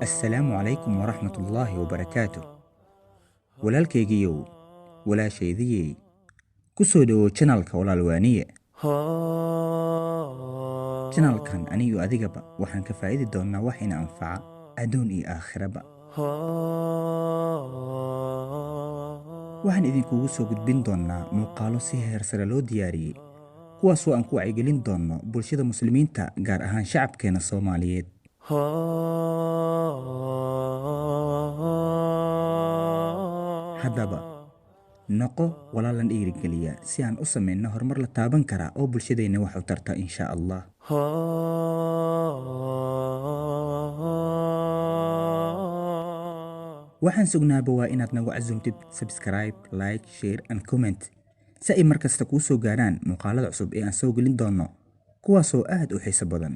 Assalaamu calaykum waraxmatullaahi wabarakaatu. Walaalkaygiiyow, walaashaydiyey, ku soo dhowow janalka Walaalwaaniye. Janalkan aniyo adigaba waxaan ka faa'idi doonnaa wax ina anfaca adduun iyo aakhiraba. Waxaan idinkugu soo gudbin doonnaa muuqaallo si heer sare loo diyaariyey, kuwaasoo aan ku wacyigelin doonno bulshada muslimiinta, gaar ahaan shacabkeena Soomaaliyeed. Haddaba noqo walaalan dhiirigeliya si aan u samayno horumar la taaban karaa oo bulshadeenna wax u tarta, insha Allah. Waxaan sugnaaba waa inaad nagu casumtid subscribe, like, share and comment si ay mar kasta kuu soo gaaraan muuqaalada cusub ee aan soo gelin doonno, kuwaasoo aad u xiiso badan.